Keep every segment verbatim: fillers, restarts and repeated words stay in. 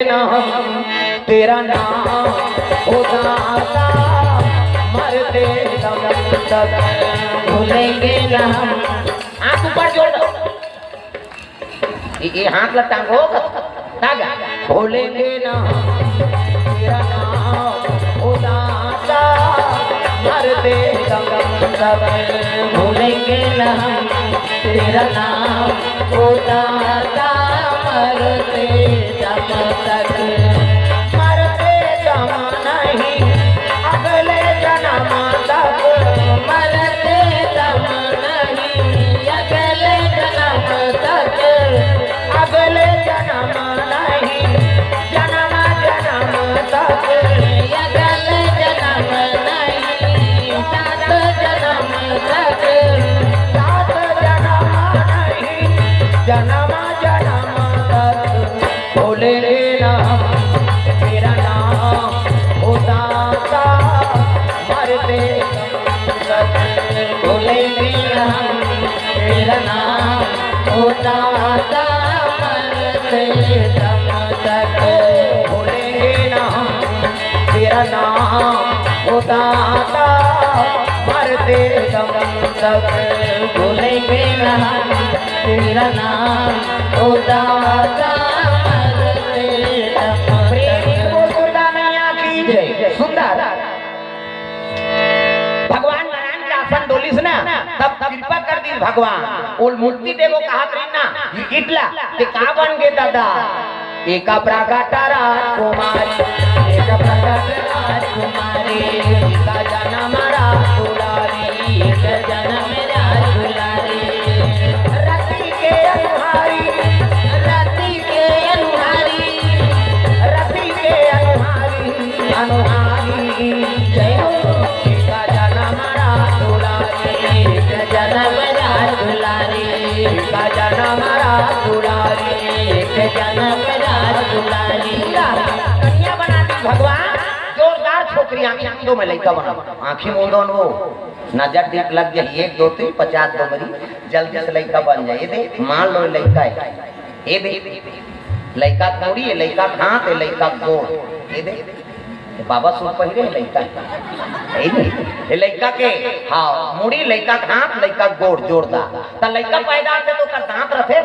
ना हम तेरा नाम, ओ दाता, मरते दम तक भूलेंगे ना हम। हाथ ऊपर जोड़ दो। ये, ये हाथ ला टांगो, टांगा। भूलेंगे ना हम तेरा नाम, ओ दाता, मरते दम तक भूलेंगे ना हम तेरा नाम, ओ दाता, मरते दम तक। मरते दम नहीं, अगले जन्म तक। मरते दम नहीं, अगले जन्म तक। अगले जन्म नहीं, जन्म जन्म तक। अगले जन्म नहीं, सात जन्म तक। सात जन्म नहीं, जन्म जन्म तक। भूलेंगे ना हम तेरा नाम, ओ दाता, मरते दम तक। भूलेंगे ना हम तेरा नाम, ओ दाता, मरते दम तक। भूलेंगे ना हम तेरा नाम, ओ दाता, मरते दम तक। भूलेंगे ना हम तेरा नाम, ओ दाता, मरते दम तक। प्रेम से बोल दुर्गा मैया की जय। सुंदर। भगवान नारायण के आसन डोलिस ना, तब कृपा कर दिस भगवान। वो मूर्ति देवो कहत रहिन ना, ये इटला, ते का बन गे दादा? एका प्रगट राजकुमारी, एका प्रगट राजकुमारी, एका जनम राजकुमारी, एका जनम राजकुमारी। रति के अनुहारी, रति के अनुहारी, रति के अनुहारी, अनुहारी। जय हो। एका जनम राजकुमारी, एका जनम राजकुमारी, एका जनम राजकुमारी, एका जनम राजकुमारी। कन्या बना दी भगवान, जोरदार छोकरी, आँखी मूंदो, मैं लइका बना। आँखी मूंदो न वो, नजर दीप लग जाही, एक दो तीन पचास दो मरी, जल्दी से लइका बन जाए। ये दे, मान लो लइका है, ये दे, लइका के मुड़ी, ये लइका के हाथ, ये लइका के गोड़, ये दे, ये बाबा सूट पहिरे, लइका, ये दे, ये लइका के, हाँ, मुड़ी, लइका के हाथ, लइका के गोड़ जोरदार। त लइका पैदा होथे त ओकर दांत रथे,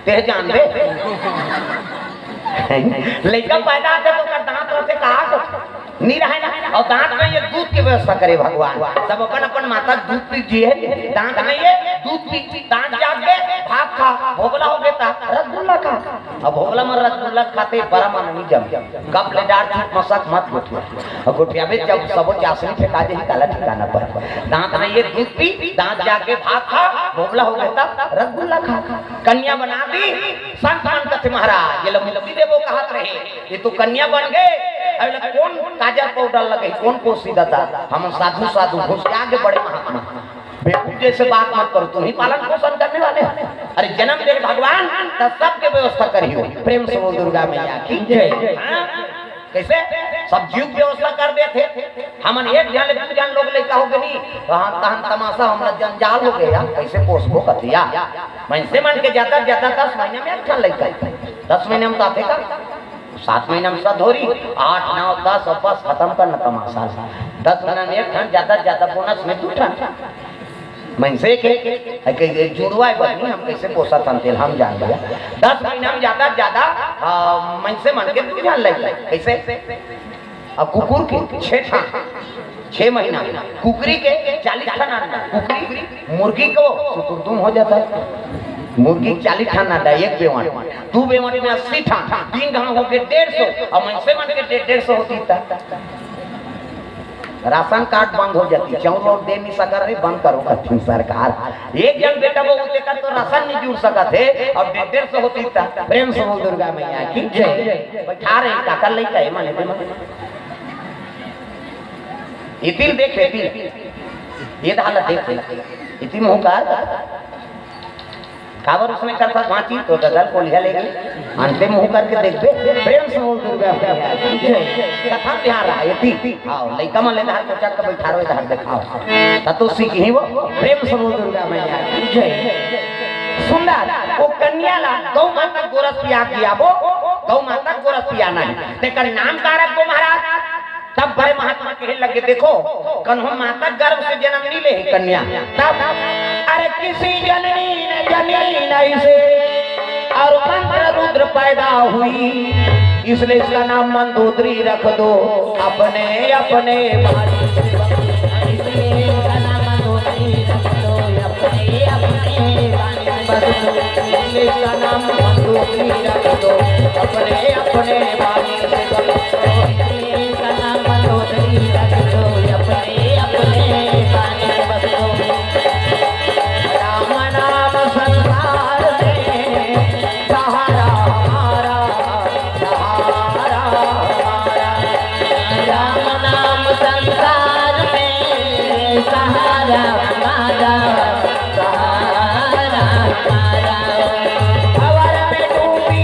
तेह जान दे। लइका पैदा होथे त ओकर दांत रथे, कहा तो नी रहे ना। अउ दांत नइ हे, दूध के व्यवस्था करे भगवान। सब अपन अपन माता के दूध पी जिए, दांत नइ हे, दूध पी, दांत जाग गे, भात खा, भोभला हो गे त रसगुल्ला खा। अब भोभला म रसगुल्ला खाथे, बड़ा मन नइ जम। कब ले डार चुप मसक मत गोठिया। अउ गोठियाबे जब सबो चासनी फेंका जाही, काला ठिकाना पर। दांत नइ हे, दूध पी, दांत जाग गे, भात खा, भोभला हो गे त रसगुल्ला खा। कन्या बना दी, संत मन कथे महाराज, ये ला मुक्ति देबो कहत रहे, ये तो कन्या बन गे, अब एला कोन काजर पाउडर लगही, कोन पोसी दादा? हम साधु साधु घुस के आगे बड़े महात्मा। बेवकूफ जैसे बात मत करो, तुम ही पालन पोषण करने वाले हो। अरे जन्म दे भगवान, त सबके व्यवस्था करियो। प्रेम से बोल दुर्गा मैया की जय। हाँ? कैसे? सब जीव के व्यवस्था कर देथे। हमन एक झन ले दू झन लोग लइका हो गे नी, तहन, तहन तमाशा हमला जंजाल हो गे यार, कैसे पोसबो कथे यार। मनसे मन के ज्यादा से ज्यादा दस महीना में एक ठन लइका, दस महीना में तो आथे का, सात महीना में सधोरी, आठ, नौ, दस, अब बस खतम करना तमाशा। दस महीना में एक ठन, ज्यादा से ज्यादा बोनस में दू ठन। मनसे के, के जुड़वा हे बहिनी, हम कैसे पोसत हन तेला हम जान लिया। दस महीना में ज्यादा से ज्यादा, आ, मनसे मन के दू झन लइका। कैसे? अब कुकुर के छह ठन, छह महीना, कुकरी के चालीस ठन अंडा, कुकरी, मुर्गी को सुकुरदुम हो जाता है। मुर्गी के चालीस ठन अंडा, एक बेवंट, दू बेवंट में अस्सी ठन, तीन घाव हो गे डेढ़ सौ, अउ मनसे मन के डे-, डेढ़ सौ होतिस त राशन कार्ड बंद हो जातिस, चाउर वाउर दे नइ सकत रहे, बंद करो कथिन सरकार। एक झन बेटा बहू तेकर तो राशन नइ जुड़ सकत हे, अब डेढ़ डेढ़ सौ होतिस त। प्रेम से बोल दुर्गा मैया की जय। बैठा रहे, काकर लइका हे, माने, माने। इतिल देख, इतिल। ये धाला देख, इतिल मुंह का। काबर उसने करता भांची तो ददल को लिया लेके अंते मुंह करके देखबे। प्रेम से बोल दुर्गा मैया की जय। कथा ध्यान रहा, ये ती। हाँ, लइका मन ले धार को चक बैठा रहो, धार दिखाओ। त तो सीख ही वो। प्रेम से बोल दुर्गा मैया की जय। सुंदर, वो कन्या ला गौ माता गोरस पिया के आबो, गौ माता गोरस पियाना हे। तेकर नाम का रखबो महाराज? तब बड़े महात्मा कहे लगे, देखो, कन्हो माता गर्भ से जन्म नहीं ले हे कन्या। तब, अरे किसी जननी ने जनी नहीं से, और मंत्र रुद्र पैदा हुई, इसलिए इसका नाम मंदोदरी रख दो। अपने अपने बारी से बस दो। इसलिए इसका नाम मंदोदरी रख दो। अपने अपने बारी से बस दो। इसलिए इसका नाम मंदोदरी रख दो। अपने अपने बारी से बस दो। इसलिए इसका नाम मंदोदरी रख दो। अपने अपने बारी से बस दो। राम नाम संसार में सहारा हमारा, सहारा हमारा। राम नाम संसार में सहारा हमारा, सहारा हमारा। भंवर में डूबी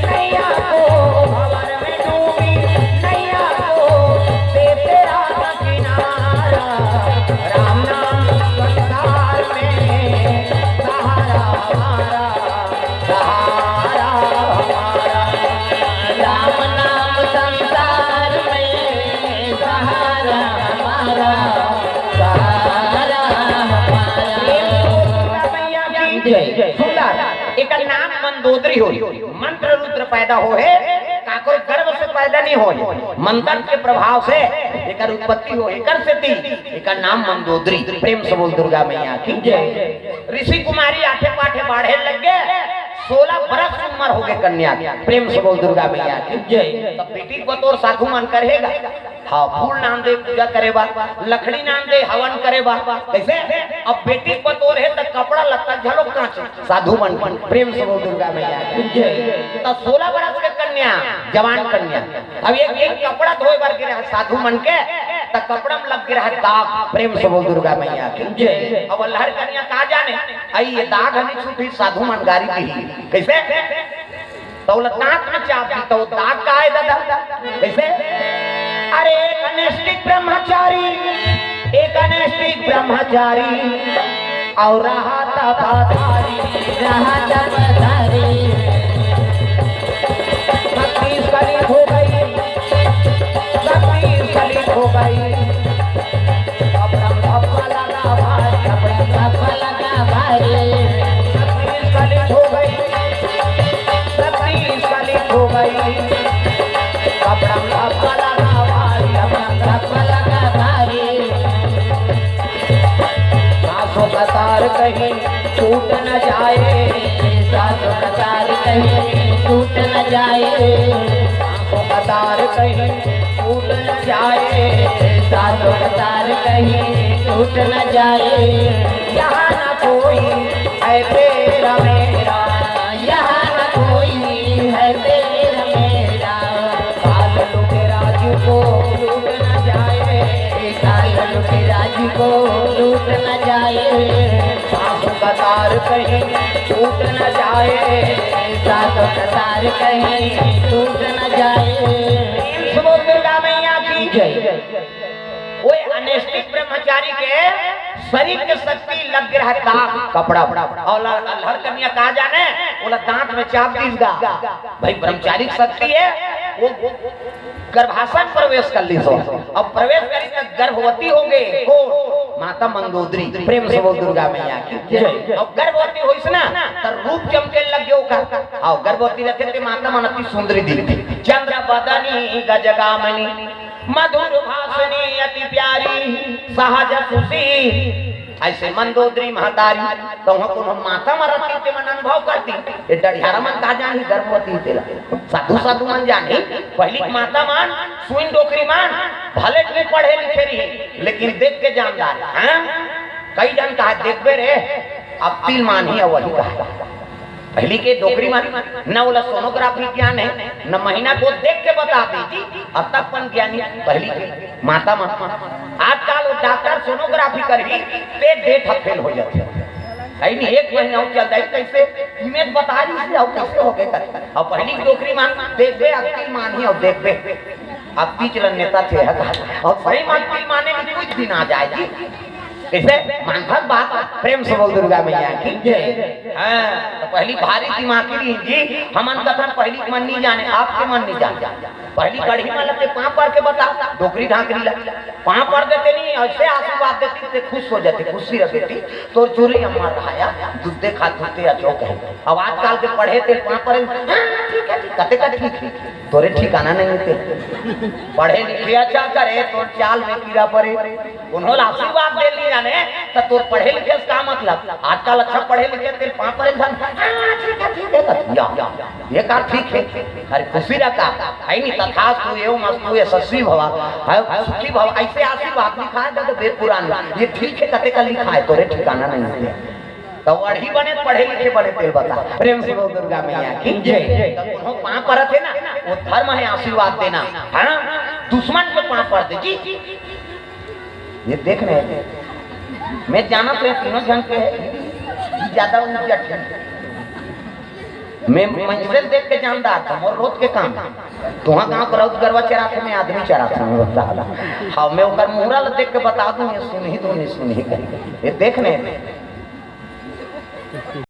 नैया को, भंवर में डूबी नैया को, दे तेरा किनारा। राम नाम संसार में सहारा हमारा, सहारा हमारा। राम नाम संसार में सहारा हमारा, सहारा हमारा। प्रेम से बोल दुर्गा मैया की जय। सुंदर, एकर नाम मंदोदरी होय, मंत्र रुद्र पैदा होय हे, काकरो गर्भ से पैदा नहीं होय, मंत्र के प्रभाव से एकर उत्पत्ति होय, एकर सेती एकर नाम मंदोदरी। प्रेम से बोल दुर्गा मैया की जय। ऋषि कुमारी आठे पाठे बाढ़े लग गे, सोलह बरस उम्र हो गे कन्या के। प्रेम से बोल दुर्गा मैया की जय। तब बेटी बतोर साधु मन करेगा, हाँ, फूल नान दे पूजा करे बा, लकड़ी नान दे हवन करे बा। कैसे? अब बेटी बतोर हे त कपड़ा लत्ता झलो कांच, साधु मन के। प्रेम से बोल दुर्गा मैया की जय। त सोलह बरस के कन्या, जवान कन्या, अब एक, एक कपड़ा धोए बर गे रहा साधु मन के, त कपड़ा में लग गे रहा दाग। प्रेम से बोल दुर्गा मैया की जय। अब अल्हड़ कन्या का जाने, अई ये दाग हनी छूटी, साधु मन गारी दी। कैसे? त ओला दांत में चाप दी, त ओ दाग का आय दादा? कैसे? अरे एक अनैष्ठिक ब्रह्मचारी, एक अनैष्ठिक ब्रह्मचारी, और रहा था पधारी, रहा था पधारी। छत्तीस कली हो गई, छत्तीस कली हो गई। कपड़ा में धब्बा लगा भारी, कपड़ा में धब्बा लगा भारी। छत्तीस कली हो गई, छत्तीस कली हो गई। कपड़ा में धब्बा लगा भारी, कपड़ा में धब्बा लगा भारी। सासों का तार कहीं छूट न जाए, सासों का तार कहीं छूट न जाए, सासों का तार कहीं छूट न जाए, सासों का तार कहीं छूट न जाए। यहाँ न कोई है तेरा मेरा, यहाँ न कोई है तेरा मेरा। काल लुटेरा जी को लूट न जाए, काल लुटेरा जी को लूट न जाए। सासों का तार कहीं छूट न जाए, सासों का तार कहीं छूट न जाए। प्रेम से बोल दुर्गा मैया की जय। ओए अनैष्ठिक ब्रह्मचारी के शरीर के शक्ति लग गे रहा दाग, कपड़ा। और अल्हड़ कन्या का जाने, ओला दांत में चाप दीस गा। भाई ब्रह्मचारी के शक्ति हे, वो गर्भाशय प्रवेश कर लीस। अब प्रवेश करी त गर्भवती हो गे। कौन? माता मंदोदरी। प्रेम से बोल दुर्गा मैया की जय। अब गर्भवती होइस ना, त रूप चमके लग गे ओकर। अउ गर्भवती रहिथे ते माता मन अति सुंदरी दिखथे। चंद्र बदनी गजगामिनी, मधुर भाषिणी अति प्यारी, सहज सुशील। अइसे मंदोदरी महतारी, त उहाँ कोनो माता मन रहितिस ते मन अनुभव करतिस। ये डढ़ियारा मन का जानही गर्भवती तेला। साधु साधु मन जानही। पहिली के माता मन, सुइन डोकरी मन, भले नहीं पढ़े लिखे रही, लेकिन देख के जान डारे। हाँ? कई झन कहा, "देखबे रे, अब तिल मानही," अउ वही कहा। पहिली के डोकरी मन, न ओला सोनोग्राफी ज्ञान हे, न महीना को देख के बता दे जी, अब तक अपन ज्ञानी पहिली के माता मन। आजकल वो डॉक्टर सोनोग्राफी करही, ते डेट ह फेल हो जाथे। अई नहीं, एक महीना हो चल जाही, कैसे इमेज बता रही है, अउ कैसे हो गए करे। अउ पहिली के डोकरी मन, देखबे, अब तिल मानही, अउ देखबे, अब तिल नेता थे, अउ सही मा तिल माने की कुछ दिन आ जाए जी। कइसे? मांगथस बात, प्रेम से बोल दुर्गा मैया की जय। हाँ, त पहिली भारी दिमागी रहिन जी, हमन कथन पहिली के मन नइ जाने, अब के मन नइ जाने। पहिली कढ़ी म लते पाँव पर के बता, डोकरी ढाकरी ला। पाँव पर देते नहीं, अइसे आशीर्वाद देती, ते खुश हो जाते, खुशी रह बेटी, तोर चूरी अम्मा रहाया, दूध दे खा, दूध दे अचो कहे। अब आजकल के पढ़े ते पाँव पर, हाँ, ठीक है, ठीक, कते का ठीक है, तोरे ठिकाना नहीं होते। पढ़े लिखे अच्छा करे, तोर चाल में कीड़ा पड़े। उन्होंने आशीर्वाद दे ली जाने, त तोर पढ़े लिखे से का मतलब? आजकल अच्छा पढ़े लिखे ते पाँव पर इंसान, हाँ, ठीक है, ठीक है, या, या, ये का ठीक है? अरे खुशी रहता है नहीं, तथास्तु एवं अस्तु यशस्वी भवा, है सुखी भवा, अइसे आशीर्वाद लिखा है तो वेद पुराण में। ये ठीक है, कते का लिखा है, तोरे ठिकाना नहीं है। त वही बने, पढ़े लिखे बने, तेल बता। प्रेम से बोल दुर्गा मैया की जय। त कोनो पाँव परत हे ना, वो धर्म है आशीर्वाद देना, है ना? दुश्मन के पाँव पर दे जी। ये देख रहे हैं, मैं जानत रहे तीनों झन के ज्यादा ऊंचा ठीक। मैं मंजिल देख के जानदार था, मोर रोज के काम। तुहा गांव के राउत गरवा चराथे, मैं आदमी चराथे, मैं बता रहा। हाँ, मैं ओकर मुहरा ल देख के बता दूं, ये सुनही तो नहीं सुनही कहीं। ये देख रहे हैं,